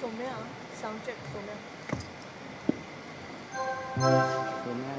Soumya, sound check, Soumya. Soumya.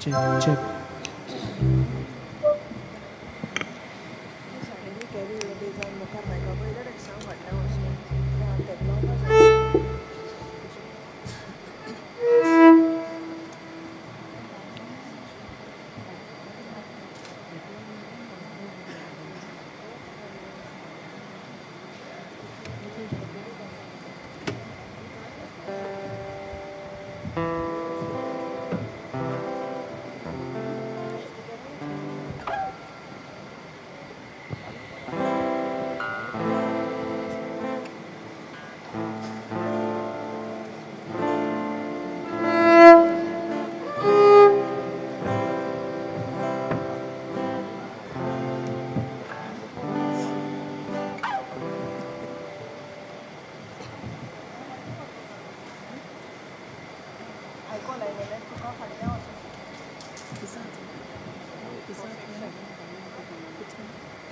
Check, check.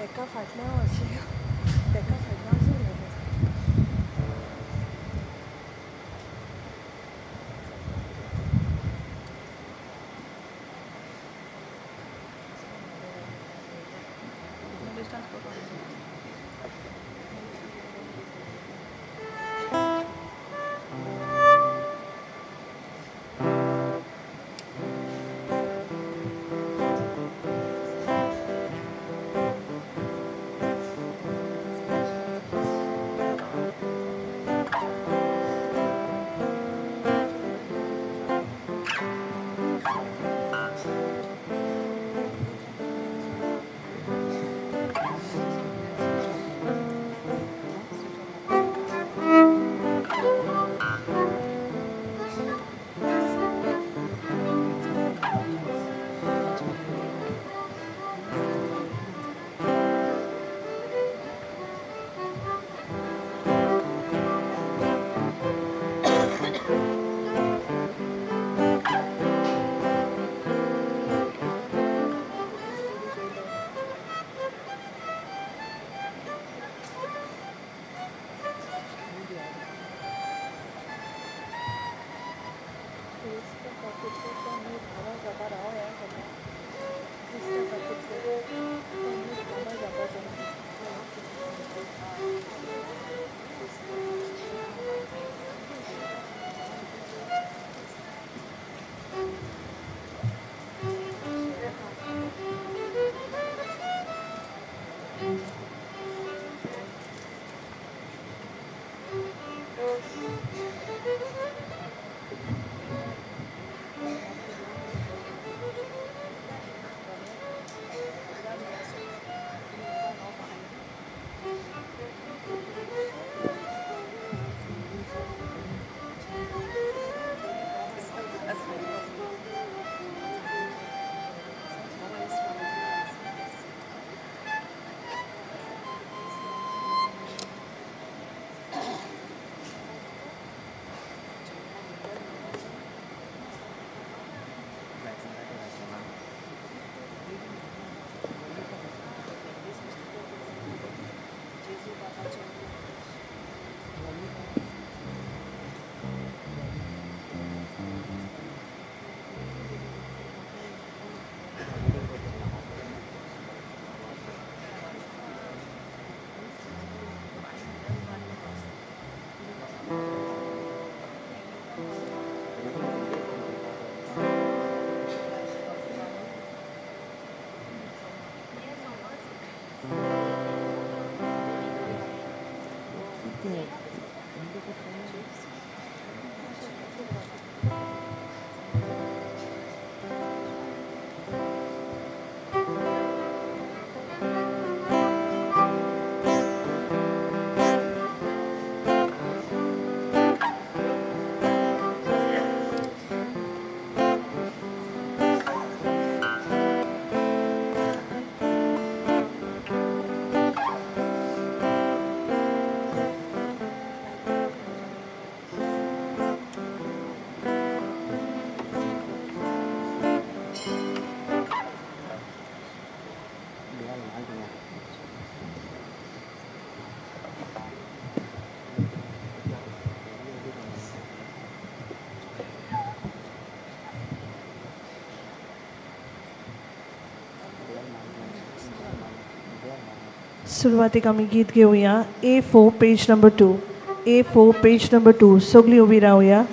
तेका फाटल्यान वचून तेका फाटल्यान वचून. सुरवातीक आमी गीत घेवया A4 page number 2, A4 page number 2. सगळीं उबी रावया.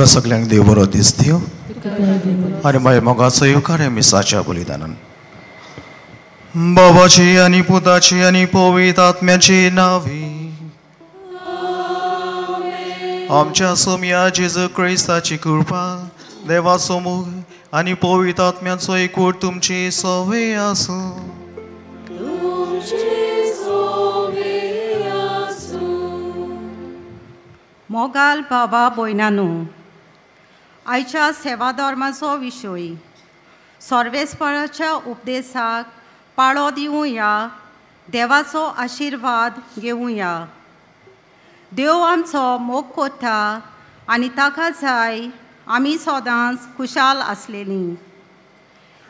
सगळ्यांक देव बरो दीस दिवं आनी म्हज्या मोगाचो येवकार मिसाच्या बलिदानान. बाबाची आनी पुताची आनी पवित्र आत्म्याची नावी आमच्या सोमया जेजू क्रिस्ताची कृपा, देवाचो मोग आनी पवित्र आत्म्याचो एकवट तुमची सवे आसूं. मोगाल बाबा भयणांनो, आयच्या सेवा धर्माचो विशय सर्वेस्पराच्या उपदेसाक पाळो दिवया देवाचो आशिर्वाद घेवया। देव आमचो मोग कोता आनी ताका जाय आमी सदांच खुशाल आसलेलीं।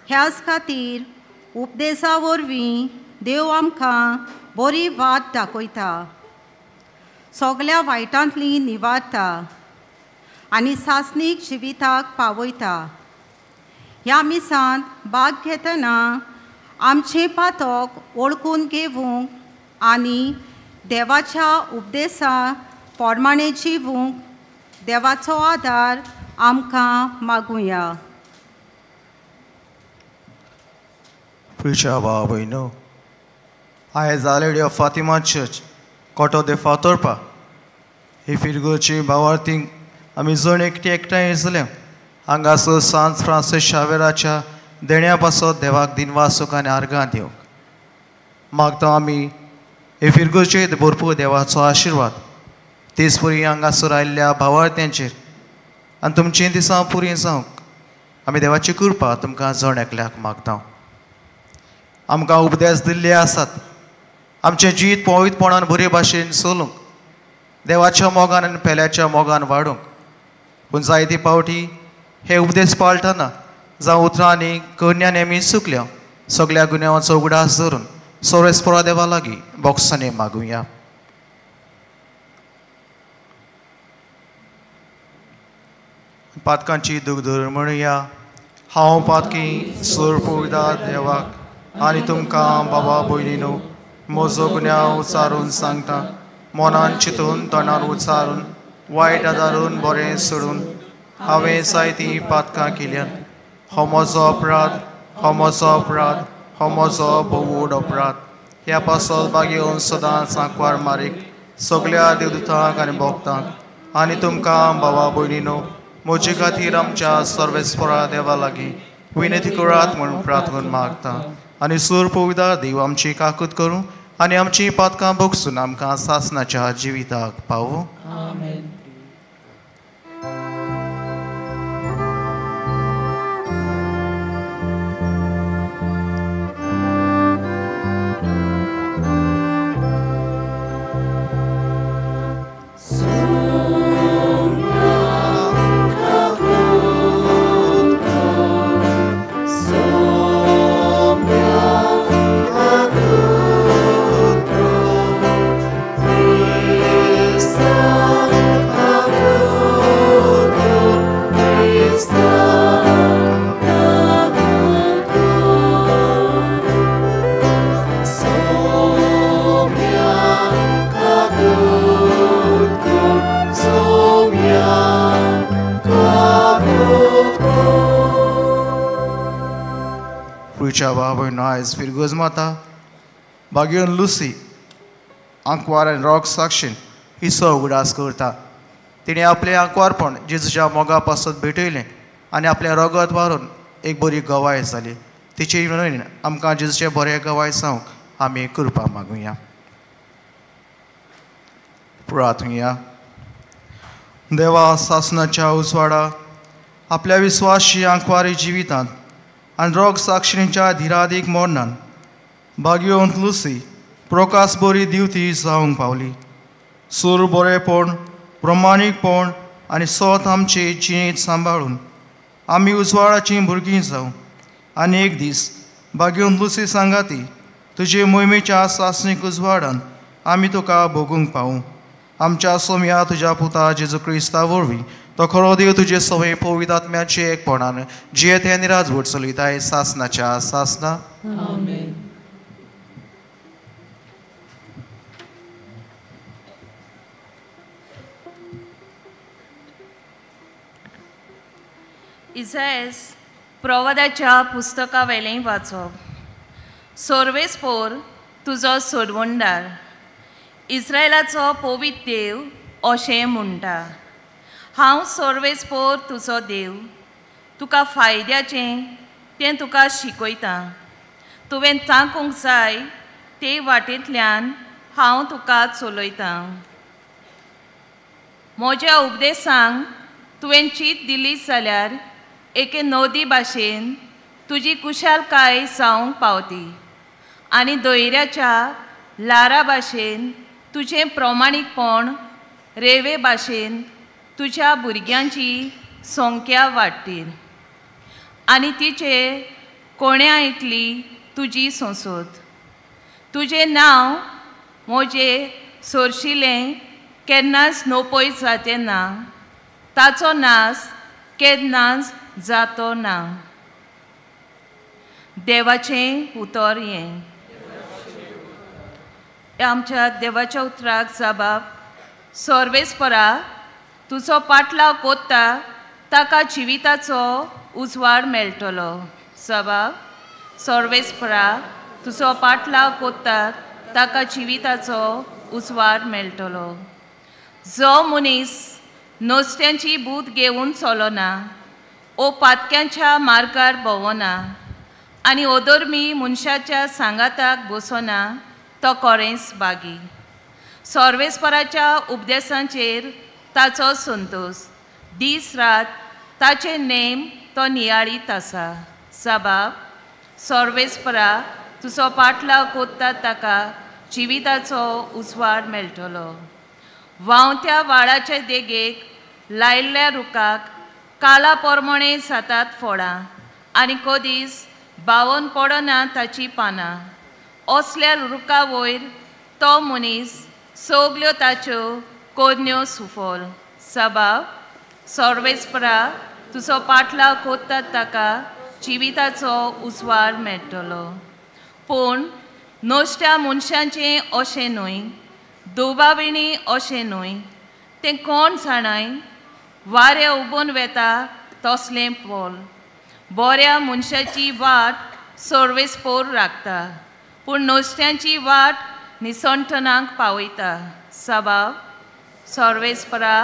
ह्याच खातीर उपदेसा वरवीं देव आमकां बरी वाट दाखयता, सगल्या वायटांतली निवारता आनी सासणीक जिविताक पावयता। ह्या मिसांत भाग घेतना आमचें पातक वळखून घेवंक आनी देवाच्या उपदेसा प्रमाणें जिवूंक देवाचो आदार आमकां मागुया। Preacher भाव भयणो, आयज Our Lady of Fatima Church, Coto de Fatorpa, ही फिरगोची भावार्थींक आमी जण एकटी एकठांय येयसल्या हांगासर सांत फ्रांसीस शावेराच्या देण्या पासत देवाक दिनवासूक आनी आर्गां दिवंक मागता। आमी हे फिरगोचेर भरपूर देवाचो आशिर्वाद तेच परी हांगासर आयिल्ल्या भावार्थ्यांचेर आनी तुमचीं दिसां पुरी जावंक आमी देवाची कृपा तुमकां जण एकल्याक मागता। आमकां उपदेश दिल्ले आसात आमचें जिवीत पवित्रपणान बरे भाशेन चलूंक, देवाच्या मोगान आनी पेल्याच्या मोगान वाडूंक। पूण जायते फावटी हे उपदेश पाळटना जावं उतरांनी करण्यांनी आमी चुकल्या। सगल्या गुन्यांवाचो उगडास धरून सोरेस्पोरा देवा लागीं बोक्सांनी मागुया। पातकांची दूख धरून म्हणुया, हांव पातकी सोरपोविदा देवाक आनी तुमकां बाबा भयणीनो म्हजो गुन्यांव उचारून सांगता। मनान चिंतून तोंडार उचारून वायट आदारून बरें सोडून हांवें जायतीं पातकां केल्यात। हो म्हजो अपराध, हो म्हजो अपराध, हो म्हजो भोवूड अपराध। ह्या पासत बागेवन सदांच आंकवार मारीक सगल्या देवदूतांक आनी भक्तांक आनी तुमकां बाबा भयणीनो म्हजे खातीर आमच्या सर्वेस्परा देवा लागीं विनंती करात म्हूण प्रार्थना मागता। आनी सूर पवित्र देव आमची काकूत करूं आनी आमची पातकां भोगसून आमकां सासनाच्या जिविताक पावूं। आमेन। आयज फिरगोज माता बागेवन लुसी आंकवार आनी रॉक साक्षीन हिचो उगडास करता। तिणें आपलें आंकवारपण जेजूच्या मोगा पासत भेटयलें आनी आपलें रगत वारून एक बरी गवाय जाली। तिचे विनवणीन आमकां जेजूचें बरें गवाय जावंक आमी कृपा मागुया। प्रार्थुया। देवा सासनाच्या उजवाडा आपल्या विस्वाशी आंकवारी जिवितांत आनी रोग साक्षिणीच्या धिरादीक मरणान बागेवंत लुसी प्रकाश बरी दिवती जावंक पावली। सूर बरेपण, प्रमाणीकपण आनी सत आमचे जिणेंत सांबाळून आमी उजवाडाचीं भुरगीं जावं आनी एक दीस बागेवंत लुसी सांगाती तुजे मोहिमेच्या सासणीक उजवाडान आमी तुका भोगूंक पावूं। आमच्या सोम्या तुज्या पुता जेजू क्रिस्ता वरवीं तो खरो देव तुजे सवय पवित्र आत्म्याचे एकपणान जियेत आनी राजवट चलयताय सासनाच्या सासना। आमेन। इसायस प्रवादाच्या पुस्तकावेलें वाचप। सोर्वेस्पोर तुजो सोडवणदार, इस्रायलाचो पवित्र देव अशें म्हणटा, हांव सोर्वेस्पोर तुजो देव, तुका फायद्याचें तें तुका शिकयतां, तुवें तांकूंक जाय ते वाटेंतल्यान हांव तुका चलयतां। म्हज्या उपदेशांक तुवें चीत दिली जाल्यार एके नदी भाशेन तुजी कुशालकाय जावंक पावती आनी धैर्याच्या लारा भाशेन तुजें प्रमाणीकपण रेवे भाशेन तुज्या भुरग्यांची संख्या वाडटीर आनी तिचे कोण्या इतली तुजी संसद. तुजें नांव म्हजें सोरशिलें केन्नाच नोपय जातें ना, ताचो नास केन्नाच जातो ना. देवाचें उतर हें. आमच्या देवाच्या उतराक जबाब. सर्वेस्परा तुजो पाटलाव कोत्ता ताका जिविताचो उजवाड मेळटलो. जबाब. सर्वेस्परा तुजो पाटलाव कोत्ता ताका जिविताचो उजवाड मेळटलो. जो मनीस नोस्त्यांची बूद घेवन चलना ओ पातक्यांच्या मार्गार भोंवना आनी ओदोर्मी मनशाच्या सांगाताक बसना तो कोरेंस बागी. सर्वेस्पराच्या उपदेशांचेर ताचो संतोश, दीस रात ताचे नेम तो नियाळीत आसा. जबाब. सर्वेस्परा तुजो पाटलाव कोत्ता ताका जिविताचो उजवाड मेळटलो. व्हांवत्या व्हाळाचे देगेक लायिल्ल्या रुखाक काला पोरमोणे जातात फळां आनी कदीच बावोन पडना ताची पानां. असल्या रुखा वयर तो मनीस सगल्यो ताच्यो कोरन्यो सुफल. जबाब. सर्वेस्परा तुजो पाटलाव कोत्ता ताका जिविताचो उजवाड मेळटलो. पूण नश्ट्या मनशांचें अशें न्हय, दुबाविणी अशें न्हय, तें कोण जाणाय वारें उबोन वेता तसलें पोल. बऱ्या मनशाची वाट सर्वेस्पोर राखता, पूण नश्ट्यांची वाट निसणटणाक पावयता. जबाब. सर्वेस्परा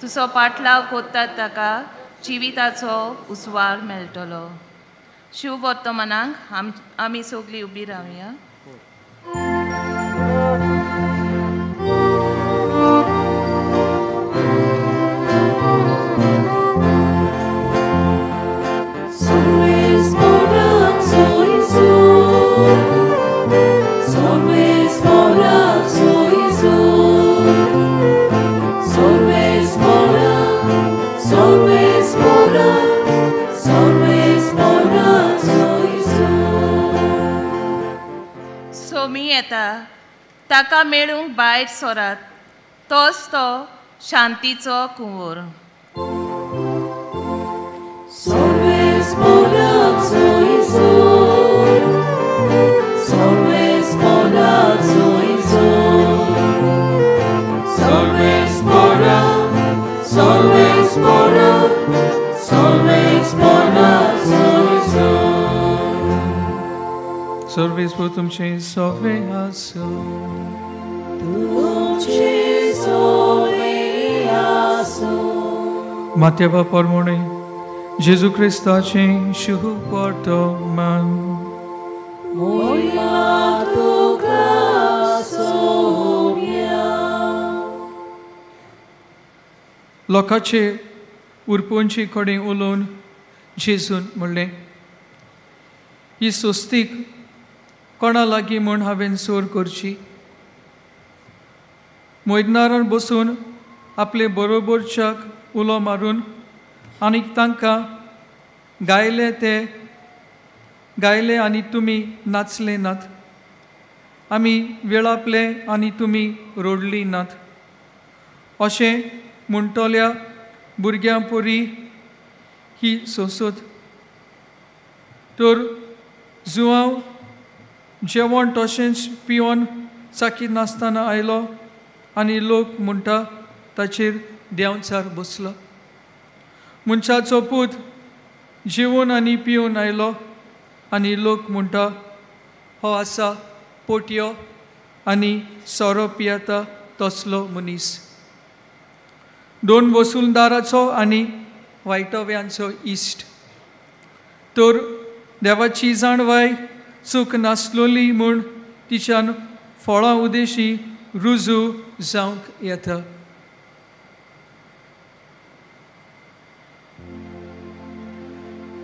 तुजो पाटलाव कोत्ता ताका जिविताचो उजवाड मेळटलो. शुभ वर्तमानाक आमी सगळीं उबी रावया. येता ताका मेळूंक भायर सरात, तोच तो शांतीचो कुंवर. सर्वेस्पर तुमचें सोवे आसूं. तुमचें सोवे आसूं. मात्या परमोणे जेजू क्रिस्ताचें शुभ वर्तमान. मोया तुका सोम्या. लोकांचे उरपोंचे कडेन उलोवन जेजून म्हणलें, ही सोस्तीक कोणा लागीं म्हूण हांवें सोर करची? मैदानार बसून आपले बरोबरच्याक उलो मारून आनी तांकां गायले ते गायले आनी तुमी नाचले नात, आमी वेळापले आनी तुमी रोडली नात, अशें म्हणटल्या भुरग्यां परी ही सोंसत. तर जुआंव जेवण तशेंच पिवन चाकी नासतना आयलो आनी लोक म्हणटा ताचेर देंवचार बसलो. मनशाचो पूत जेवन आनी पिवन आयलो आनी लोक म्हणटा हो आसा पोटयो आनी सोरो पियेता तसलो मनीस. दोन वसुलदाराचो आनी वायटव्यांचो इश्ट. तर देवाची जाणवाय चूक नासलोली म्हूण तिच्यान फळां उदेशी रुजू जावंक येता.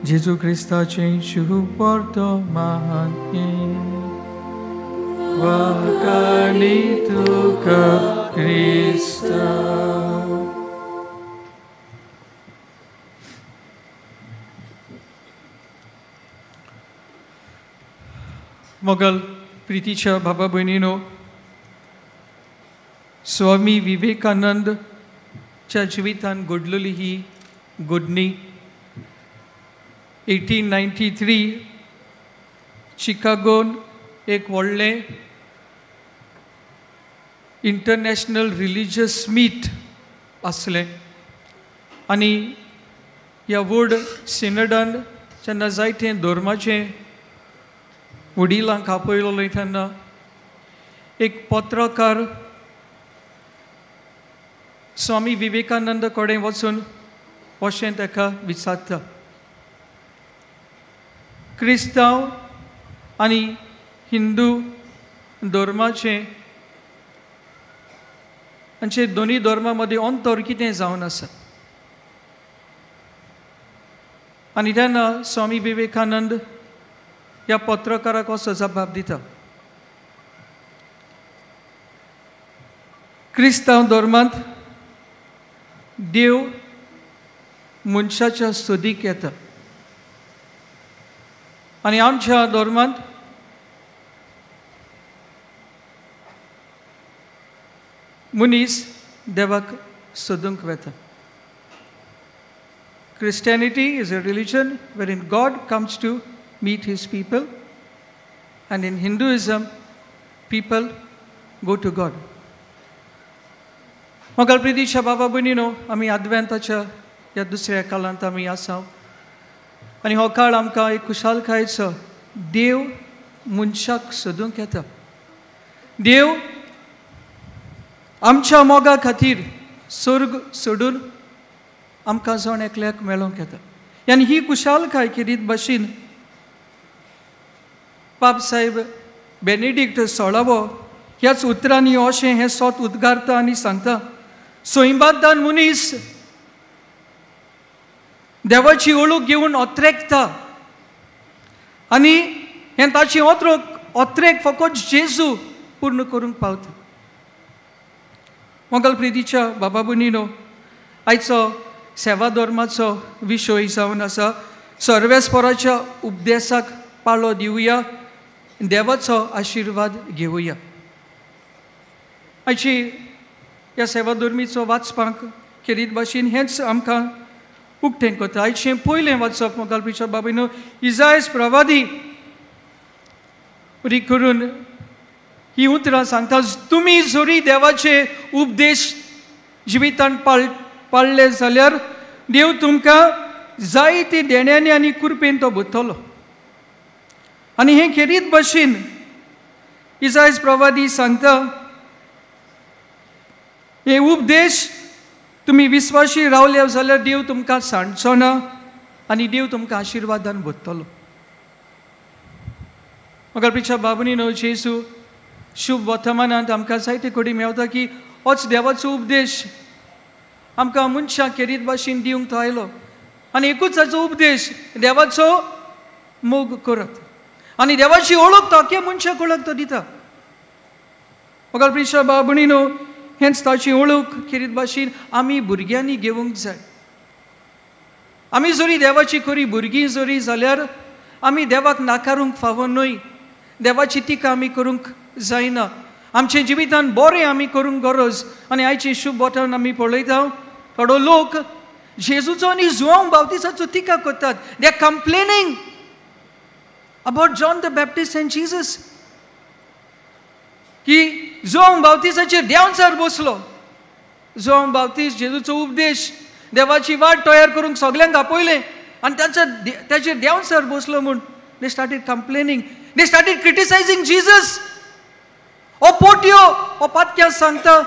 जेजू क्रिस्ताचें शुभ वर्तमान. वांकानी तुका क्रिस्ता. मोगल प्रितीच्या बाबा भयणीनो, स्वामी विवेकानंदच्या जिवितान घडलेली ही घडणी 1893 चिकागोन एक व्हडलें इंटरनॅशनल रिलिजियस मीट आसलें आनी ह्या व्हड सिनडान जेन्ना जायतें धर्माचें वडिलांक आपयलें तेन्ना एक पत्रकार स्वामी विवेकानंद कडेन वचून अशें ताका विचारता, क्रिस्तांव आनी हिंदू धर्माचें आमचे दोनूय धर्मा मदीं अंतर कितें जावन आसा? आनी तेन्ना स्वामी विवेकानंद ह्या पत्रकाराक असो जबाब दिता, क्रिस्तांव धर्मांत देव मनशाच्या सोदीक येता आनी आमच्या धर्मांत मनीस देवाक सोदूंक वता. Christianity is a religion wherein God comes to meet his people, and in Hinduism, people go to God. मगल प्रितीच्या बाबा भयणीनो, आमी आदवेंताच्या ह्या दुसऱ्या काळांत आमी आसा आनी हो काळ आमकां एक खुशालकायेचो. देव मनशाक सोदूंक येता. देव आमच्या मोगा खातीर स्वर्ग सोडून आमकां जण एकल्याक मेळोंक येता. आनी ही खुशालकाय खेरीत भाशेन पाप साहेब बेनेडिक्ट सोळावो ह्याच उतरांनी अशें हें सोत उद्गारता आनी सांगता, सैमांतल्यान मनीस देवाची ओळख घेवन अत्रेकता आनी हें ताची अत्रेक फकत जेजू पूर्ण करूंक पावता. मंगल प्रितीच्या बाबा भयणीनो, आयचो सेवा धर्माचो विशय जावन आसा सर्वेस्पराच्या उपदेसाक पाळो दिवया, देवाचो आशिर्वाद घेवया. आयची ह्या सेवा धर्मीचो वाचपाक खेरीत भाशेन हेंच आमकां उक्तें करता. आयचें पयलें वाचप मोगाल प्रितीच्या बाबा, इजायस प्रवादी बरी करून ही उतरां सांगता, तुमी जरी देवाचे उपदेश जिवितान पाळ्ळे जाल्यार देव तुमकां जायते देण्यांनी आनी कृपेन तो भरतलो. आनी हें खेरीत भाशेन इजायस प्रवादी सांगता, हे उपदेश तुमी विस्वाशी रावले जाल्यार देव तुमकां सांडचो ना आनी देव तुमकां आशिर्वादान भरतलो. मगर पिछा बाबुनी न्हू जेजू शुभ वर्तमानांत आमकां जायते कडेन मेवता की होच देवाचो उपदेश आमकां मनशां खेरीत भाशेन दिवंक तो आयलो आनी एकूच ताचो उपदेश देवाचो मोग करत आनी देवाची ओळख तो अख्ख्या मनशाक ओळख तो दिता. मगर प्रिशा बाबुणी न्हू हेंच ताची ओळख खेरीत भाशेन आमी भुरग्यांनी घेवंक जाय. आमी जरी देवाची खरी भुरगीं जरी जाल्यार आमी देवाक नाकारूंक फावो न्हय, देवाची टिका आमी करूंक जायना, आमच्या जिवितान बरें आमी करूंक गरज. आनी आयची शुभ बोटान आमी पळयता थोडो लोक जेजूचो आनी जुआंव बावतिसाचो टिका करतात. They are complaining about John the Baptist and Jesus की जुआंव बावतिसाचेर देंवचार बसलो. जुआंव बावतीस जेजूचो उपदेश देवाची वाट तयार करूंक सगल्यांक आपयलें आनी तांच्या ताचेर देंवचार बसलो म्हूण they started complaining, they started criticising Jesus. ओ पोटयो ओ पातक्या सांगता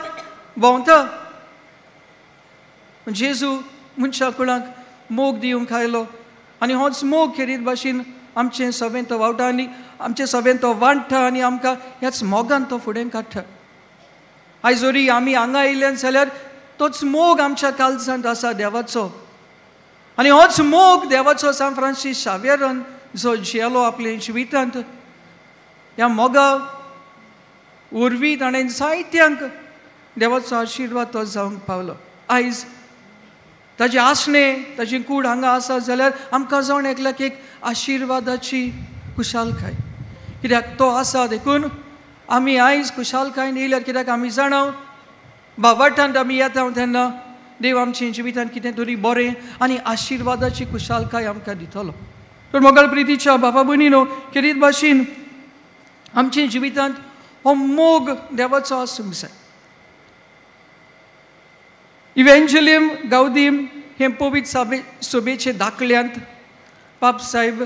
भोंवता. जेजू मनशा कुळांक मोग दिवंक आयलो आनी होच मोग खेरीत भाशेन आमचें सगळें तो वावटा आनी आमचें सगळें तो वांट्टा आनी आमकां ह्याच मोगान तो फुडें काडटा. आयज जरी आमी हांगा आयिल्ल्यान जाल्यार तोच मोग आमच्या काळजांत आसा देवाचो आनी होच मोग देवाचो सांत फ्रांसीस शाव्येरान जो जियेलो आपल्या जिवितांत ह्या मोगा वरवीं ताणें जायत्यांक देवाचो आशिर्वाद तो जावंक पावलो. आयज ताजें आसणें ताजी कूड हांगा आसा जाल्यार आमकां जावन एकल्याक एक आशिर्वादाची खुशालकाय, कित्याक तो आसा देखून आमी आयज खुशालकायेन येयल्यार, कित्याक आमी जाणा बाबाटांत आमी येता तेन्ना देव आमच्या जिवितांत कितें तरी बरें आनी आशिर्वादाची खुशालकाय आमकां दितलो. तर मोगाळ प्रितीच्या बाबा भयणीनो, खेरीत भाशेन आमच्या जिवितांत हो मोग देवाचो आसूंक जाय. इव्हेंजलियम गावदीम हें पवित्र सभेचे दाखल्यांत पाप साहेब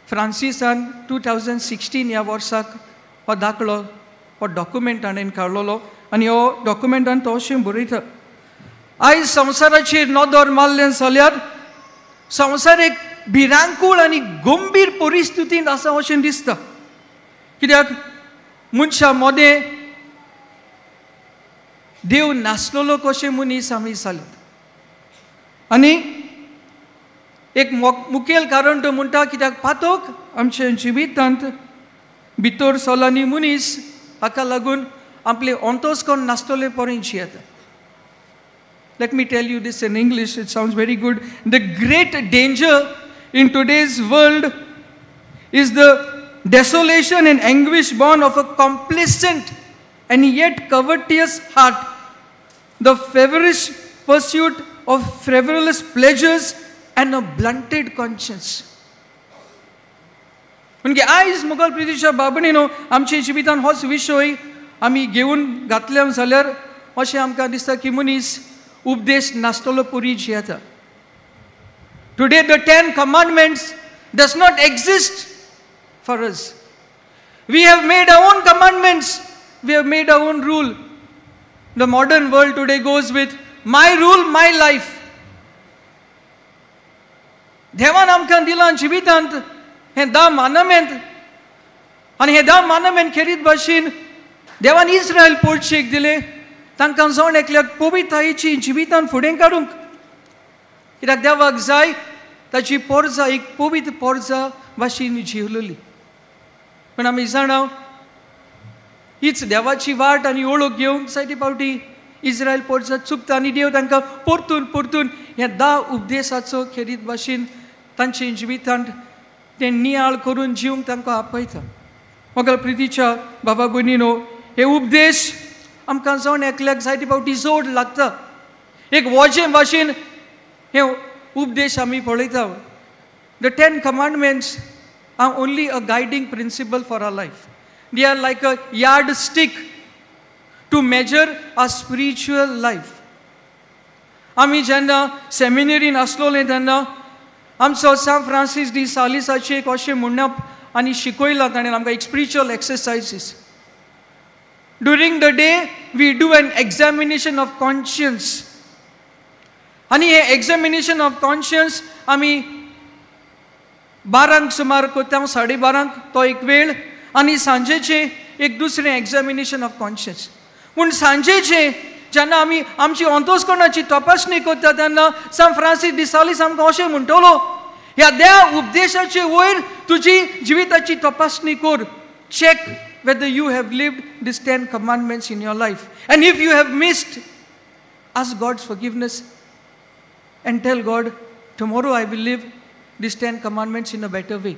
फ्रांसिसान 2016 ह्या वर्साक हो दाखलो हो डॉक्युमेंट हाणें काडलेलो आनी हो डॉक्युमेंटान तो अशें बरयता, आयज संवसाराचेर नदर मारलें जाल्यार संवसार एक भिरांकूळ आनी गंभीर परिस्थितींत आसा अशें दिसता, कित्याक मनशां मदें देव नासलेलो कशें मनीस आमी जाल्यात. आनी एक मुखेल कारण तो म्हणटा, कित्याक पातक आमच्या जिवितांत भितर सरला आनी मनीस हाका लागून आपले अंतस्करण नासतले पर्यंत जियेता. Let me tell you this in English, it sounds very good. The great danger in today's world is the desolation and anguish born of a complacent and yet covetous heart, the feverish pursuit of frivolous pleasures and a blunted conscience. म्हणजे आयज मुगल प्रितीच्या बाबणीनो आमच्या जिवितान होच विशय आमी घेवन घातले जाल्यार अशें आमकां दिसता की मनीस उपदेश नासतलो पुरी जियेता. Today the 10 commandments does not exist for us. We have made our own commandments, we have made our own rule. The modern world today goes with my rule, my life. देवान आमकां दिलां जिवितांत हें 10 मानमेंत आनी हें 10 मानमेंत खेरीत भाशेन देवान इस्रायल पोर्चेक दिलें तांकां जावन एकल्याक पवित्रतायेची जिवितान फुडें काडूंक, कित्याक देवाक जाय ताची पोरजा एक पवित्र पोरजा भाशेन जिवलेली. पूण आमी जाणा हीच देवाची वाट आनी वळख घेवंक जायते फावटी इस्रायल पोरजा चुकता आनी देव तांकां परतून परतून ह्या 10 उपदेशाचो खेरीत भाशेन तांचे जिवितांत ते नियाळ करून जिवंक तांकां आपयता. म्हाका प्रितीच्या बाबा भयणीनो, हे उपदेश आमकां जावन एकल्याक जायते फावटी जोड लागता. एक वजें भाशेन हे उपदेश आमी पळयता. The 10 commandments are only a guiding principle for our life. They are like a yardstick to measure our spiritual life. आमी जेन्ना सेमिनरीन आसलोले तेन्ना आमचो सांत फ्रांसीस डी सालिसाचें एक अशें म्हणप आनी शिकयलां ताणें आमकां एक spiritual exercises. During the day we do an examination of conscience, आनी हें एक्जामिनेशन ऑफ कॉन्शियन्स आमी 12 सुमार करता, 12:30 तो एक वेळ, आनी सांजेचें एक दुसरें एक्जामिनेशन ऑफ कॉन्शियन्स. पूण सांजेचें जेन्ना आमी आमची अंतस्करणाची तपासणी करता तेन्ना सांत फ्रांसीस डी सालीस आमकां अशें म्हणटलो, ह्या 10 उपदेशाचे वयर तुजी जिविताची तपासणी कर. Check whether you have lived these 10 commandments in your life, and if you have missed, ask God's forgiveness and tell God, tomorrow I will live these 10 commandments in a better way.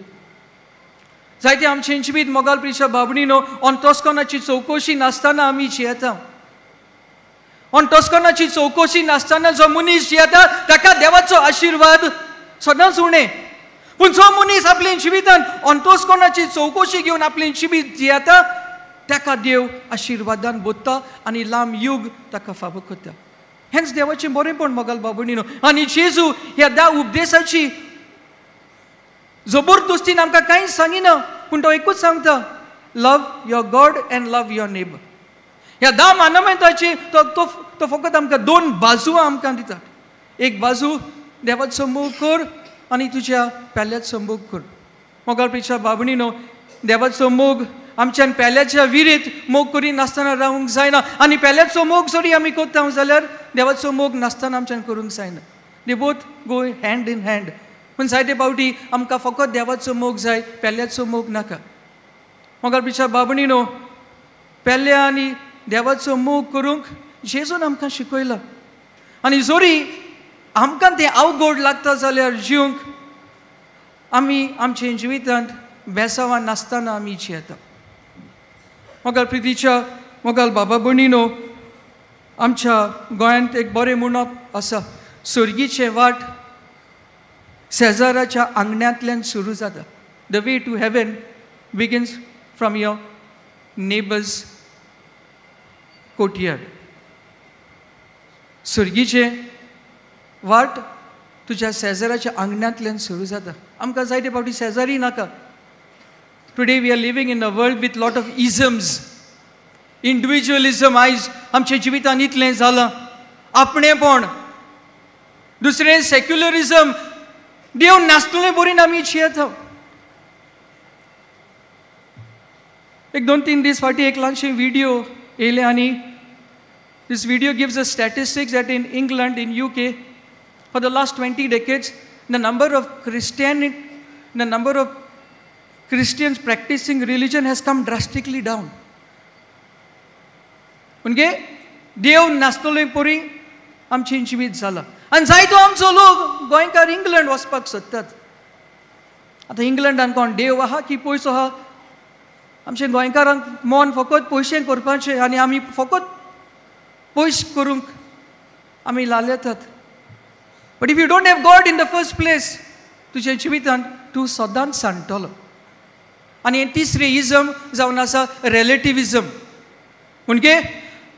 जायते आमचें जिवीत मोगाल प्रिशा बाबणीनो अंतस्करणाची चवकशी नासतना आमी जियेता. अंतस्करणाची चवकशी नासतना जो मनीस जियेता ताका देवाचो आशिर्वाद सदांच उणें. पूण जो मनीस आपल्या जिवितान अंतस्करणाची चवकशी घेवन आपलें जिवीत जियेता ताका देव आशिर्वादान बोधता आनी लांब युग ताका फावो करता. हेंच देवाचें बरेंपण मोगाल बाबणीनो. आनी जेजू ह्या 10 उपदेशाची जबरदस्तीन आमकां कांयच सांगिना, पूण तो एकूच सांगता, love your God and love your neighbour. ह्या 10 मानमेंताची तो तो फकत आमकां 2 बाजू आमकां दिता. एक बाजू देवाचो मोग कर आनी तुज्या पेल्याचो मोग कर. मोगाळ प्रिच्या बाबणीनो, देवाचो मोग आमच्यान पेल्याच्या विरीत मोग करी नासतना रावूंक जायना, आनी पेल्याचो मोग जरी आमी करता जाल्यार देवाचो मोग नासतना आमच्यान करूंक जायना. They both go hand in hand. पूण जायते फावटी आमकां फकत देवाचो मोग जाय, पेल्याचो मोग नाका. मोगाळ प्रिच्या बाबणीनो, पेल्या आनी देवाचो मोग करूंक जेजून आमकां शिकयला. आनी जरी आमकां तें अवघड लागता जाल्यार जिवंक आमी आमच्या जिवितांत बेसावान नासतना आमी जियेता. मोगाल प्रितीच्या मोगाल बाबा भयणीनो, आमच्या गोंयांत एक बरें म्हणप आसा, सर्गीचें वाट शेजाराच्या आंगण्यांतल्यान सुरू जाता. The way to heaven begins from your neighbour's courtyard. सर्गीचें वाट तुज्या शेजाराच्या आंगणांतल्यान सुरू जाता. आमकां जायते फावटी शेजारी नाका. Today we are living in a world with lot of isms. Individualism आयज आमच्या जिवितांत इतलें जालां, आपणेपण. दुसरें सेक्युलरिजम, देव नासतले बरीन आमी जियेता. एक 2-3 दीस फाटीं एक ल्हानशें व्हिडियो येयलें आनी this video gives a statistics that in England, in UK, for the last 20 decades, the number of Christians practicing religion has come drastically down. म्हणजे देव नासतले परी आमचें जिवीत जालां. आनी जायतो आमचो लोक गोंयकार इंग्लंड वचपाक सोदतात. आतां इंग्लंडान कोण देव आहा की पयसो आहा? आमच्या गोंयकारांक मन फकत पयशे करपाचें आनी आमी फकत पयशे करूंक आमी लालेतात. But if you don't have God in the first place, तुज्या जिवितांत तूं सदांच सांडटलो. आनी हें तिसरें इजम जावन आसा रिलेटिविजम. म्हणजे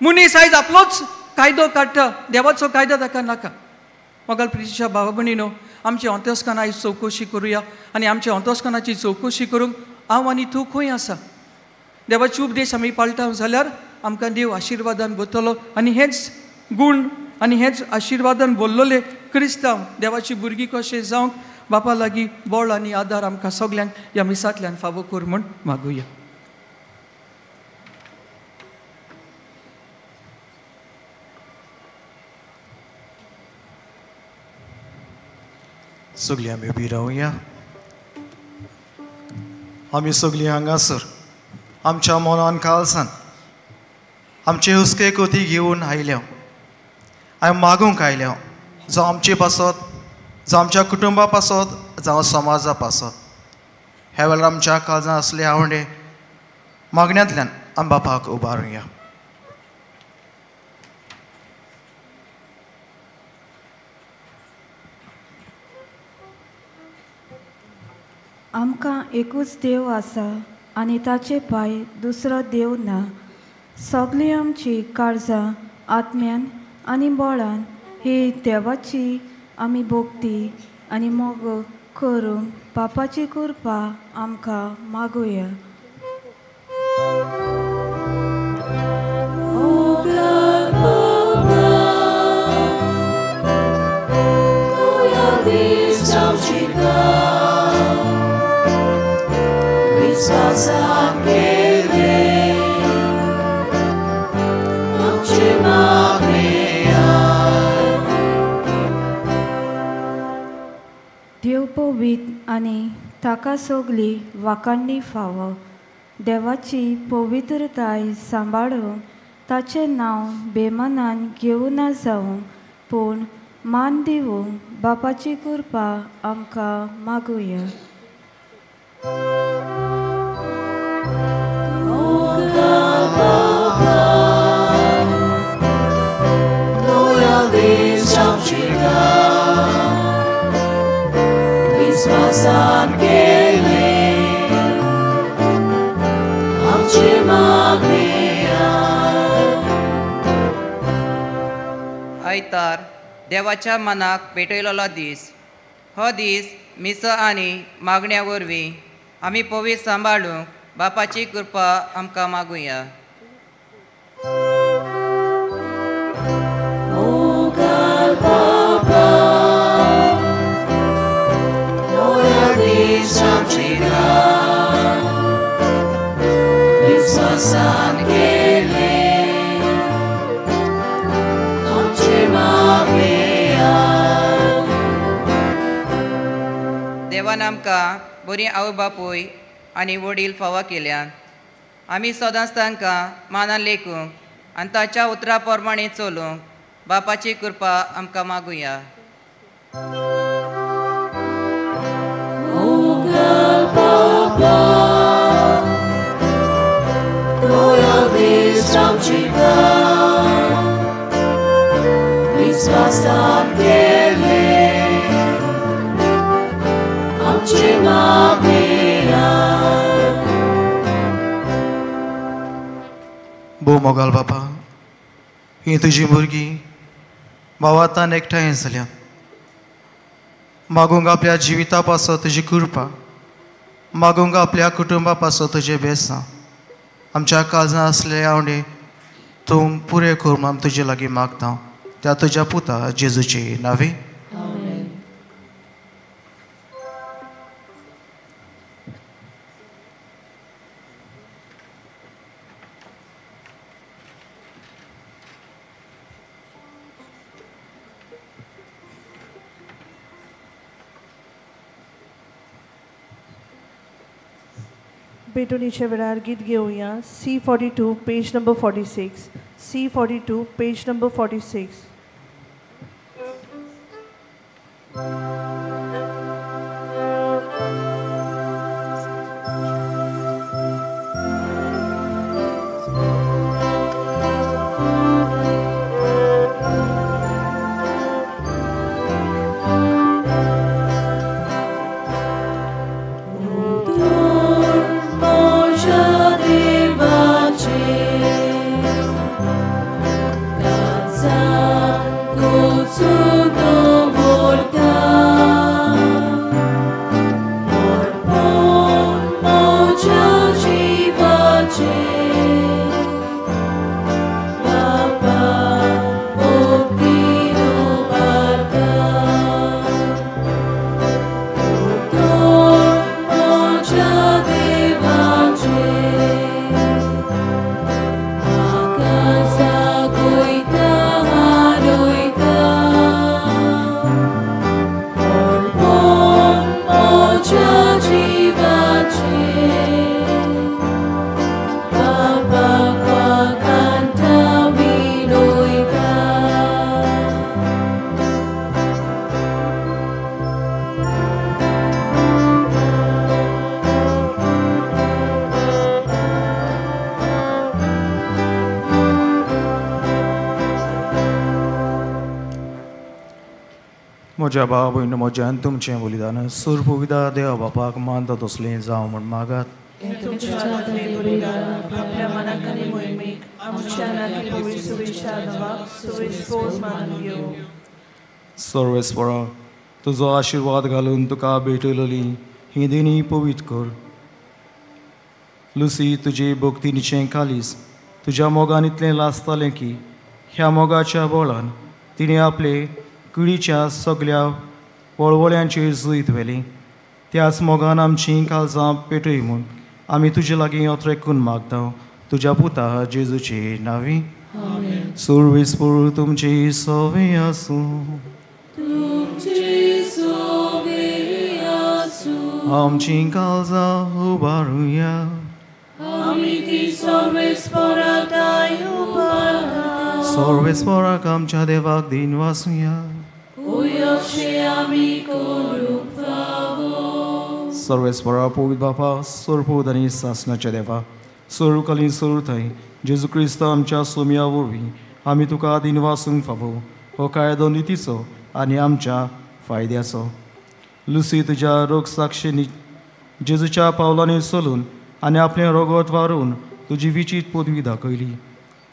मनीस आयज आपलोच कायदो काडटा, देवाचो कायदो ताका नाका. मोगाल प्रितीच्या भावा भयणीनो, आमच्या अंतस्करणान आयज चवकशी करुया आनी आमच्या अंतस्करणाची चवकशी करूंक हांव आनी तूं खंय आसा. देवाचे उपदेश आमी पाळटा जाल्यार आमकां देव आशिर्वादान भरतलो. आनी हेच गूण आनी हेच आशिर्वादान बोल्लोले क्रिस्तांव देवाची भुरगीं कशें जावंक बापा लागीं बळ आनी आदार आमकां सगल्यांक ह्या मिसांतल्यान फावो कर म्हूण मागुया. सगळीं आमी उबी रावया. आमी सगळीं हांगासर आमच्या मनान काळजान आमचे हुस्के कोती घेवन आयल्या, आमी मागूंक आयल्या, जावं आमचे पासत, जावं आमच्या कुटुंबा पासत, जावं समाजा पासत. ह्या वेळार आमच्या काळजान आसले आवडे मागण्यांतल्यान आमी बापाक उबारुया. आमकां एकूच देव आसा आनी ताचे पांय दुसरो देव ना. सगळीं आमची काळजां आत्म्यान आनी बळान ही देवाची आमी भक्ती आनी मोग करूंक बापाची कृपा आमकां मागुया. देव पवित्र आनी ताका सगली वाखाणणी फावो. देवाची पवित्रताय सांबाळूंक ताचें नांव बेमानान घेवना जावंक पूण मान दिवंक बापाची कृपा आमकां मागुया. आयतार देवाच्या मनाक पेटयलेलो दीस. हो दीस मिस आनी मागण्या वरवीं आमी पवित्र सांबाळूंक बापाची कृपा आमकां मागुया. देवान आमकां बरी आवय बापूय आनी वडील फावो केल्यान. आमी सदांच तांकां मानान लेखूंक आनी ताच्या उतरा प्रमाणे चलूंक बापाची कृपा आमकां मागुया. भोव मोगाल बापा, ही तुजी भुरगीं भावातान एकठांय जाल्या मागूंक आपल्या जिविता पासत तुजी कृपा, मागूंक आपल्या कुटुंबा पासत तुजें बेसां. आमच्या काळजां आसले आवडे तूं पुरें कर म्हूण आमी तुजे लागीं मागता त्या तुज्या पुता जेजूचे नांवे. भेटवणीच्या वेळार गीत घेवया. C42 page number 46. C42 page number 46. म्हज्या भाव भयण म्हज्यान तुमचें बलिदान सुरपुविदा देवा बापाक मानता तसलें जावं म्हूण मागात. सर्वेस्परा तुजो आशिर्वाद घालून तुका भेटयलेली ही देणी पवित्र कर. लुसी तुजे भक्तीचें कालीस तुज्या मोगान इतलें लासतालें की ह्या मोगाच्या बोळान तिणें आपले कुडीच्या सगल्या वळवळ्यांचेर जैत व्हेली. त्याच मोगान आमची काळजां पेटय म्हूण आमी तुजे लागीं अत्रेकून मागता तुज्या पुता जेजूचे नांवी. सुरवेस्पर तुमची सवे आसूं. आमची काळजां उबारुया. सर्वेस्पराक आमच्या देवाक दिन वासुया. सर्वेस्परा पवित्र बापा सरपूत आनी सासणाच्या देवा सरुकालीन सरुथाय जेजू क्रिस्त आमच्या सोम्या वरवीं आमी तुका दिन वासूंक फावो हो कायदो नितीचो आनी आमच्या फायद्याचो. लुसी तुज्या रोग साक्षीनी जेजूच्या पावलांनी चलून आनी आपलें रोगत वारून तुजी विचीत पदवी दाखयली.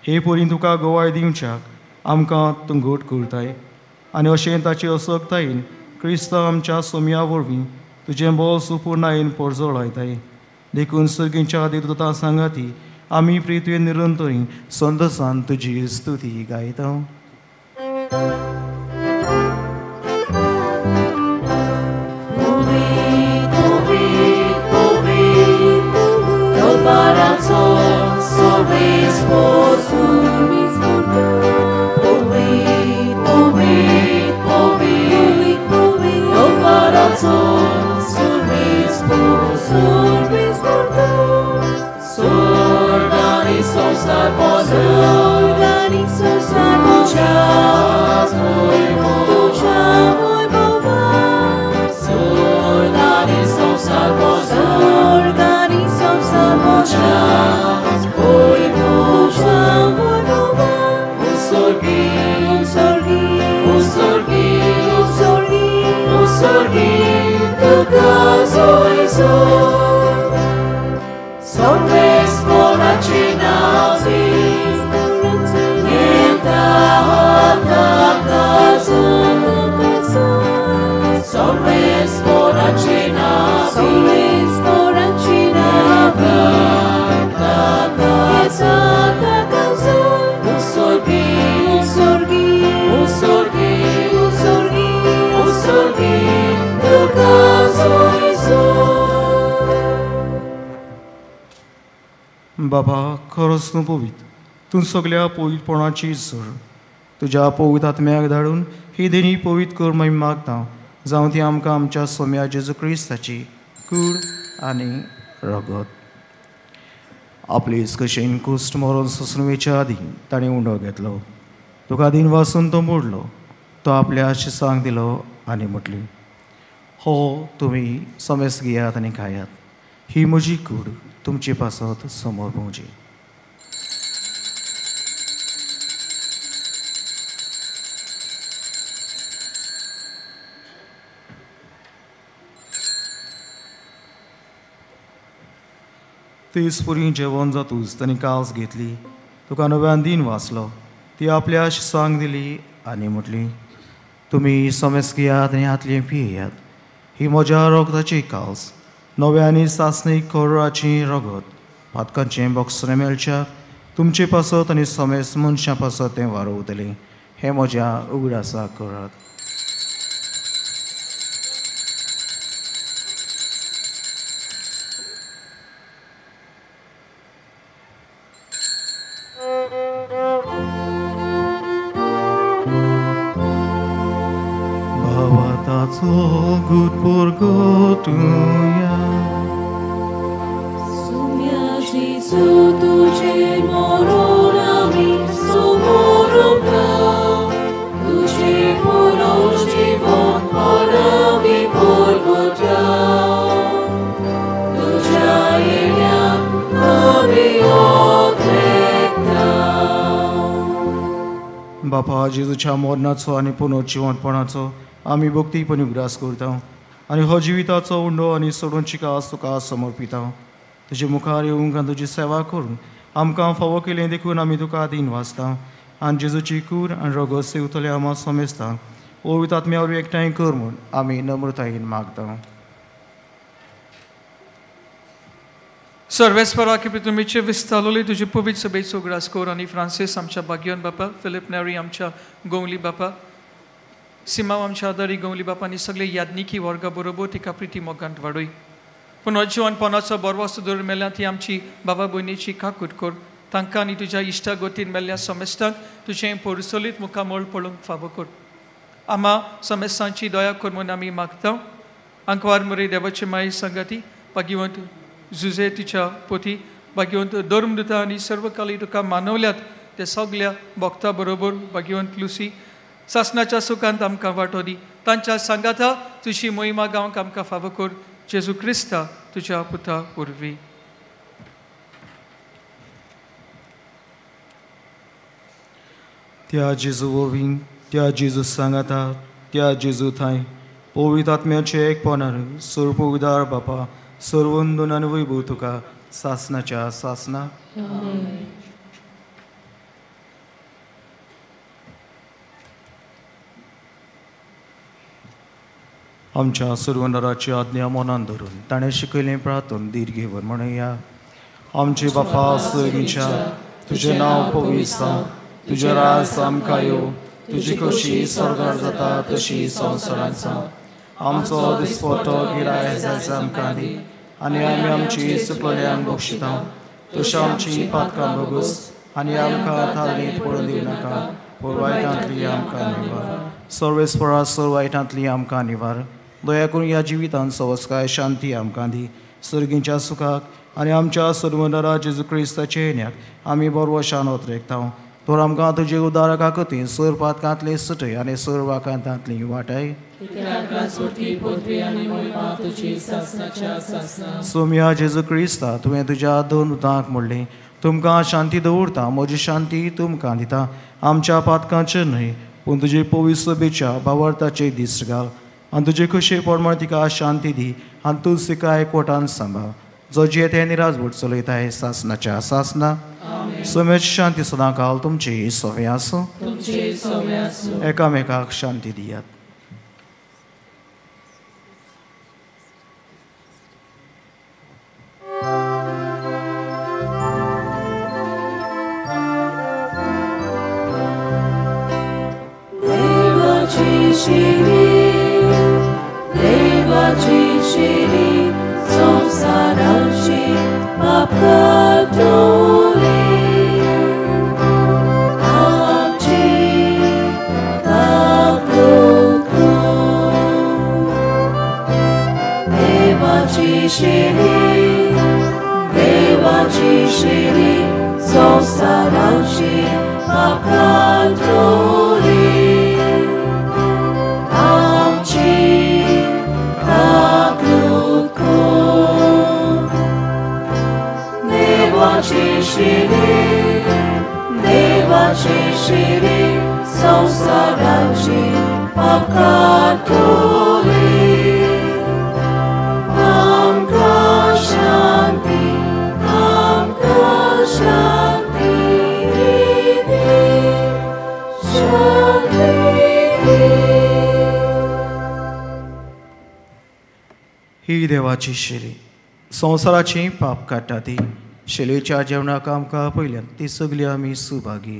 हे परीन तुका गवाय दिवच्याक आमकां तूं घट करताय आनी अशें ताचे असक्तायेन क्रिस्त आमच्या सोम्या वरवीं तुजें बोल सुपूर्णायेन परजळायताय. देखून सर्गींच्या देवदूतां सांगाती आमी प्रितवे निरंतरी संतोसान तुजी स्तुती गायता. Survis por tu, संवसार पोलोवंक, आनी संवसार तुज्याच तुज्या वैभवान, स्वर्ग आनी संवसार पोलोवंक, स्वर्ग आनी संवसार तुज्याच तुज्या वैभवान, उत्सर्गी उत्सर्गी उत्सर्गी उत्सर्गी उत्सर्गी तुका जोयजो. सर्वेस्पराचे नांव घेता ताका सर्वेस्पराचे नांव सर्वेस्पराचे नांव घेता ताका उत्सर्गी उत्सर्गी उत्सर्गी उत्सर्गी उत्सर्गी तुका जोयजो. बाबा खरोच तूं पवित्र, तूं सगल्या पवित्रपणाची जड. तुज्या पवित्र आत्म्याक धाडून ही देणी पवित्र कर म्हण मागता, जावं ती आमकां आमच्या सोम्या जेजू क्रिस्ताची कूड आनी रगत. आपले कशेन कुश्ट मरोन सोंसून वयच्या आदीं ताणें उंडो घेतलो, तुका दिन वासून तो मोडलो, तो आपल्या शिसांक दिलो आनी म्हटली, हो तुमी समेस्त घेयात आनी खायात, ही म्हजी कूड तुमचे पासत समोर पळोवची. तेच पुरी जेवण जातूच तांणी कास घेतली, तुका नव्यान दिन वाचलो, ती आपल्या शिसांक दिली आनी म्हटली, तुमी समेस्त घेयात आनी हातली पियेयात, ही म्हज्या रगताची कास, नव्या आनी सासणीक करोडाची रगत, पातकांचें बोगसणें मेळच्या तुमचे पासत आनी समेस्त मनशां पासत तें वारोवतलें, हें म्हज्या उगडासाक करात. भावाताचो गुटपुरगोतुया सुम्या जेजू तुझे मरण आमी समोरता, तुझे पुनर्जीवन आमी पुरवता, तुझ्या येण्याक आमी ओतलेता. बापा जेजूच्या मरणाचो आनी पुनर्जिवनपणाचो आमी भक्तीपणी उगडास करता आनी हो जिविताचो उंडो आनी सोडूनची कास तुका समर्पिता. तुजे मुखार येवंक आनी तुजी सेवा करून आमकां फावो केलें देखून आमी तुका दीन वाचता आनी जेजूची कूर आनी रगत सेवतले आमा समेस्ता पवित्र आत्म्या वरवीं एकठांय कर म्हूण आमी नम्रतायेन मागता. सर्वेस्परा की तुमीचे विस्तारलोली तुजी पवित्र सभेचो उगडास कर आनी फ्रांसीस आमच्या भाग्यवन बापा, फिलीप नेरी आमच्या गोंवली बापा, सिमाव आमच्या आदारी गोंवली बापा आनी सगळे याज्ञिकी वर्गा बरोबर तिका प्रिती मोगांत वाडय. पूण अजीवनपणाचो बरवासो दवर मेल्या ती आमची बाबा भयणीची काकूट कर, तांकां आनी तुज्या इश्टा गोतीन मेल्ल्या समेस्तांक तुजें पोरसोलीत मुखामळ पळोवंक फावो कर. आमा समेस्तांची दया कर म्हूण आमी मागता. आंकवार मरे देवाची माई संगाती भाग्यवंत जुजे तिच्या पोती भाग्यवंत धर्मदुता आनी सर्वकाली तुका मानवल्यात ते सगल्या भक्ता बरोबर भाग्यवंत लुसी सासनाच्या सुखांत आमकां वांटो दी. तांच्या सांगाता तुजी मोहिमा गावंक आमकां फावो कर, जेजू क्रिस्ता तुज्या पुता वरवीं. त्या जेजू वरवीं, त्या जेजू सांगाता, त्या जेजू थंय पवित्र आत्म्याचे एकपणार सर्वउदार बापा सर्वंदून आनी वैभव तुका सासनाच्या सासना. आमच्या सर्वंदराची आज्ञा मनान धरून ताणें शिकयलें प्रार्थन धीर घेवन म्हणया. आमचे बापा सर्गीच्या, तुजें नांव पवित्र जावं, तुजें राज आमकां येवं, तुजी खोशी स्वर्गार जाता तशी संवसारांत जावं. आमचो दिसपटो गिराय जायज आमकां दी आनी आमी आमची चुकल्यांक बक्षिता तशी आमची पातकां भोगोस आनी आमकां थारणीत पडून दिवं नाका, पूण वायटांतली आमकां निवार. सर्वेस्परा सर्व वायटांतली आमकां निवार. दया करून ह्या जिवितांत सवस्काय शांती आमकां दी. सर्गींच्या सुखाक आनी आमच्या सर्वनरा जेजू क्रिस्ताच्या येण्याक आमी बरवशान ओतरेकता. तर आमकां तुजे उदारका कती सर पातकांतली सुटय आनी सर वाकांतांतली वाटाय. सोम्या जेजू क्रिस्ता, तुवें तुज्या दोन दुतांक म्हणलें, तुमकां शांती दवरता, म्हजी शांती तुमकां दिता. आमच्या पातकांचेर न्हय पूण तुजे पवित्र सभेच्या भावार्थाचे दीस घाल आनी तुजे खुशे प्रमाण तिका शांती दी आनी तूं तिका एकवटान सांबाळ, जो जियेते निराजवट चलयताय सासनाच्या सासना. सोम्याची शांती सदां काल तुमची सोवे आसूं. एकामेकाक शांती दियात. देवाची शिरी संवसाराची पापकाटोली आमची काकूट. देवाची शिरी संवसाराची पापकाटोली आमची काकूट. देवाची शिरी संवसाराची पापकाटोली आमकां शांती, आमकां शांती दी, शांती दी. ही देवाची शिरी संवसाराची पाप काडटा ती शेलेच्या जेवणाक आमकां पयल्यान ती सगळी आमी सुभागी.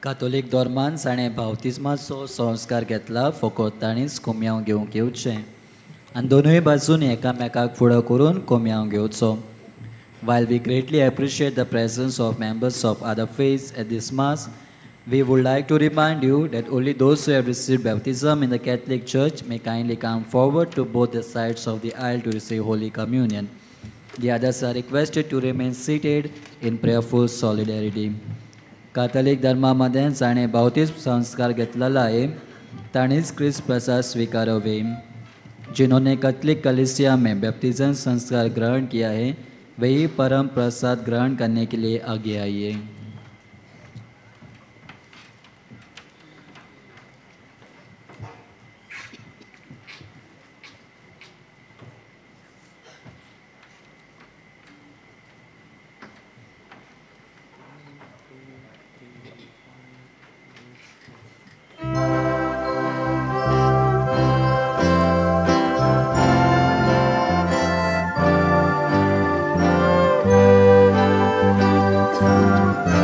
कातोलीक धर्मान जाणें बावतिज्माचो संस्कार घेतला फकत ताणीच कोमयांव घेवंक येवचें आनी दोनूय बाजून एकामेकाक फुडो करून कोमयांव घेवचो. While we greatly appreciate the presence of members of other faiths at this Mass, we would like to remind you that only those who have received baptism in the Catholic Church may kindly come forward to both the sides of the aisle to receive Holy Communion. The others are requested to remain seated in prayerful solidarity. Catholic धर्मामध्ये जाणें बावतिज्म संस्कार घेतलेला आहे ताणीच क्रिस्त प्रसाद स्वीकारावे. जिन्होंने Catholic कलीसिया में baptism संस्कार ग्रहण किया है वही परम प्रसाद ग्रहण करने के लिए आगे आइए. Thank you.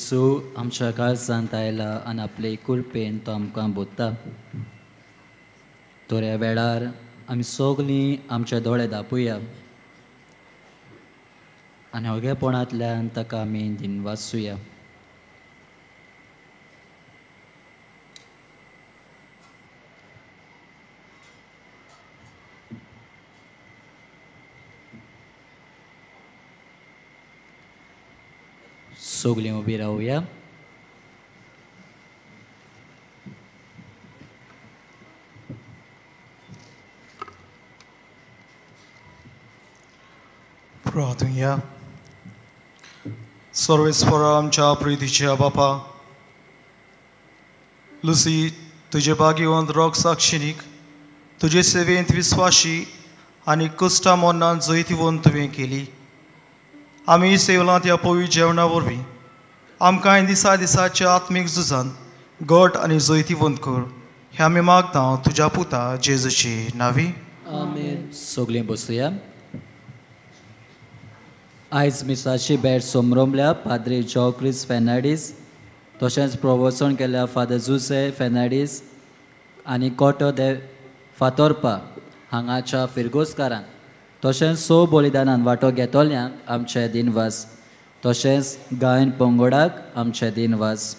जेजू आमच्या काळजांत आयला आनी आपले कुरपेन तो आमकां बोत्ता. थोड्या वेळार आमी सगलीं आमचे दोळे दापुया आनी होगेपणांतल्यान ताका आमी दिनवासुया. सगलीं उबी रावया. प्रार्थुया. सर्वेस्परा आमच्या प्रितीच्या बापा, लुसी तुजे भाग्यवंत रोग साक्षिणीक तुजे सेवेंत विस्वाशी आनी कुश्टा मोन्नान जैतिवंत तुवें केली. आमी सेवलांत ह्या पवित्र जेवणा वरवीं आमकां दिसा दिसाच्या आत्मीक झुजान घट आनी जैतिवंत कर, हें आमी मागता तुज्या पुता जेजूची नावी. आमेन. सगलीं बसुया. आयज मिसाची भेट सोमरोमल्या पाद्री जॉक्रिस फेर्नांडीस, तशेंच प्रवचन केल्या फादर जुसे फेर्नांडीस आनी कोटो दे फातोर्पा हांगाच्या फिरगोजकारांक, तशेंच स बलिदानान वांटो घेतल्यांक आमचे दिनवास, तशेंच गायन पंगडाक आमचे दिनवास.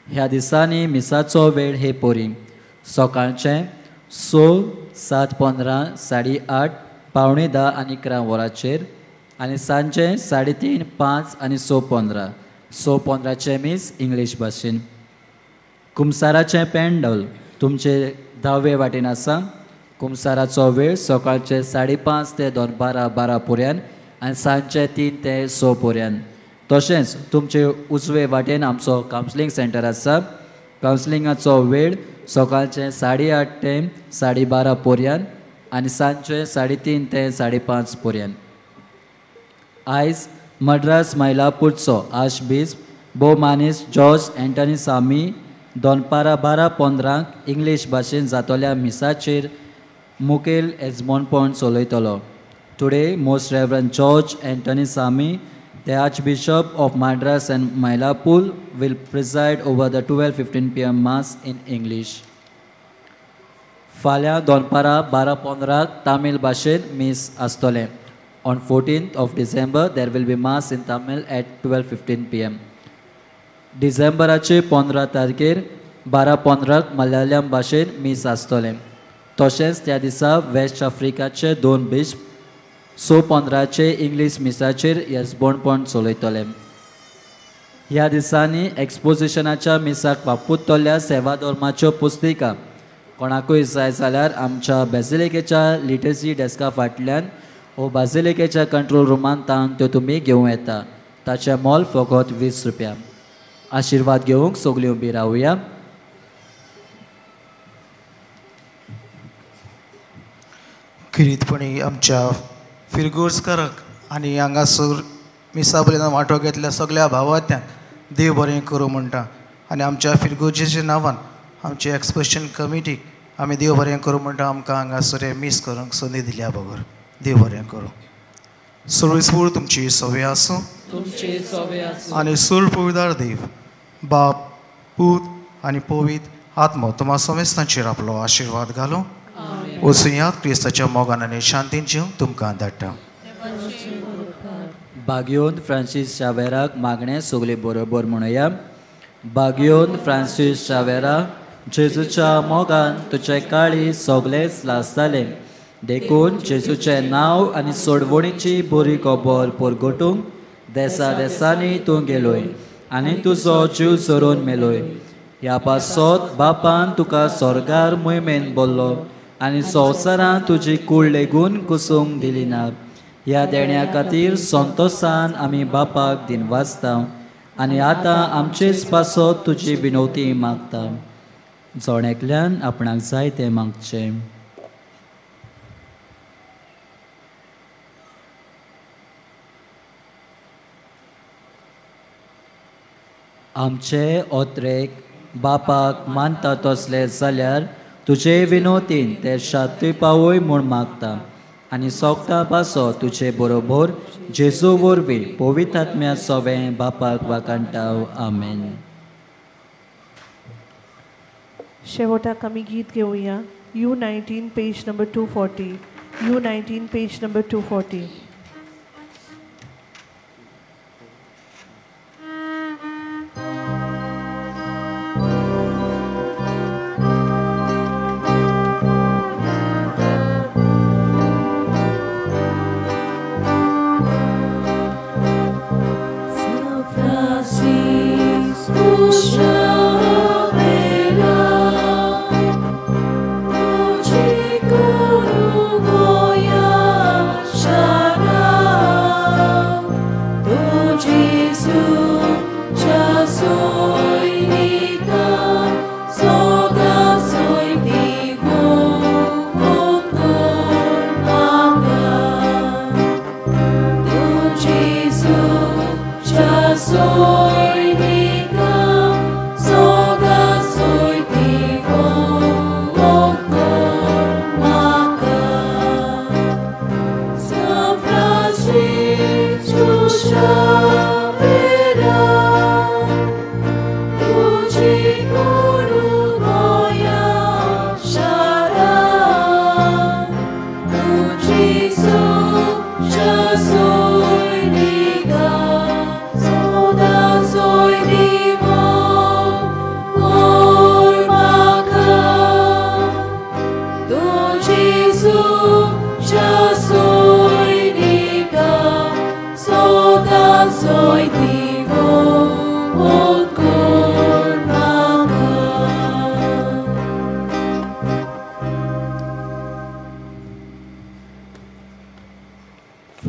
ह्या दिसांनी मिसाचो वेळ हे पोरी सकाळचें 6, 7:15, 8:30, 9:45 आनी 11 वरांचेर आनी सांजचें 3:30, 5 आनी 6:15. 6:15 मीस इंग्लीश भाशेन. कुमसाराचें पेंडल तुमचे दावे वाटेन आसा. कुमसाराचो वेळ सकाळचे 5:30 ते दनपारां 12 पर्यंत आनी सांजचे 3 ते 6 पर्यंत. तशेंच तुमचे उजवे वाटेन आमचो कावन्सिलींग सेंटर आसा. कावन्सिलिंगाचो वेळ सकाळचे 8:30 ते 12:30 पर्यंत आनी सांजचे 3:30 ते 5:30 पर्यंत. आयज मद्रास मैलापूरचो आर्चबिस्प भोवमानेस्त जॉर्ज एंटनी सामी दनपारां 12:15 इंग्लीश भाशेन जातल्या मिसाचेर मुखेल एजमोनपण चलयतलो. Today most reverend George Antony Swamy, the Archbishop of Madras and Mylapore, will preside over the 12:15 PM Mass in English. फाल्यां दनपारां 12:15 तामील भाशेन मीस आसतलें. On 14th of December, there will be Mass in Tamil at 12:15 PM. डिसेंबराचे 15 तारखेर 12:15 मलयाळम भाशेन मीस आसतलें. तशेंच त्या दिसा वेस्ट आफ्रिकाचे 2 बिश्प 6:15 इंग्लीश मिसाचेर येजबोणपण चलयतले. ह्या दिसांनी एक्सपोजिशनाच्या मिसाक वापरतल्या सेवा धर्माच्यो पुस्तिका कोणाकूय जाय जाल्यार आमच्या बेजिलिकेच्या लिटर्जी डेस्का फाटल्यान वो बाजिलिकेच्या कंट्रोल रुमान तावन त्यो तुमी घेवं येता. ताचें मोल फकत 20 रुपया. आशिर्वाद घेवंक सगळीं उबी रावया. खेरीतपणी आमच्या फिरगोजकाराक आनी हांगासर मिसा बलिदान वांटो घेतल्या सगळ्या भावात्यांक देव बरें करूं म्हणटा आनी आमच्या फिरगोजेच्या नांवान आमचे एक्सपोजिशन कमिटीक आमी देव बरें करूं म्हणटा. आमकां हांगासर हें मीस करूंक संदी दिल्या बगर देव बरें करूं. सर्वेस्पूर तुमची सवे आसूं आनी सूर पविदार देव बाप पूत आनी पवित्र आत्मो तुमा समेस्तांचेर आपलो आशिर्वाद घालूं. वचुयात क्रिस्ताच्या मोगान आनी शांतीन जीव तुमकां धाडटा. बागयोन फ्रांसीस शावेराक मागणें सगळें बरोबर म्हणुया. बागयोन फ्रांसीस शावेरा, जेजूच्या मोगान तुजे काळी सगळेच लासताले, देखून जेजूचें नांव आनी सोडवणीची बरी खबर परगटूंक देसा देसांनी तूं गेलोय आनी तुजो जीव सोडून मेलोय. ह्या पासत बापान तुका स्वर्गार मोहिमेन बोल्लो आनी संवसारांत तुजी कूड लेगून कुसूंक दिली ना. ह्या देण्या खातीर संतोसान आमी बापाक दिनवासता आनी आतां आमचेच पासत तुजी विनवती मागता. जण एकल्यान आपणाक जाय तें मागचें. आमचे ओत्रेक बापाक मानता तसले जाल्यार तुजे विनोतीन ते शाती पावय म्हूण मागता आनी सोगता पासो तुजे बरोबर जेजू वरवीं पवित्र आत्म्या सोवें बापाक वाकांटाव. आमेन. शेवटाक आमी गीत घेवया. U19 page number 240. U19 page number 240.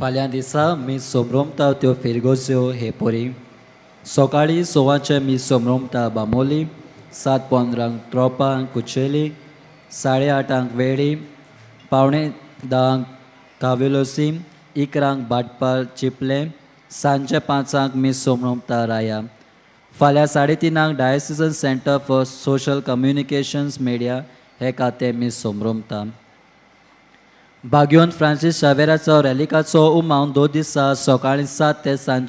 फाल्यां दिसा मीस सोमरोमता त्यो फिरगोज्यो हे परी. सकाळीं 6 मीस सोमरोमता बामोली, 7:15 त्रोपां कुचेली, 8:30 वेळी, 9:45 कावेलोसी, 11 भाटपाल चिपले, सांजे 5 मीस सोमरोमता राया. फाल्यां 3:30 diocesan centre for social communications media हे खातें मीस सोमरोमता. भाग्योन फ्रांसीस शावेराचो रॅलिकाचो उमाव 2 दिसा सकाळीं 7 ते सांजे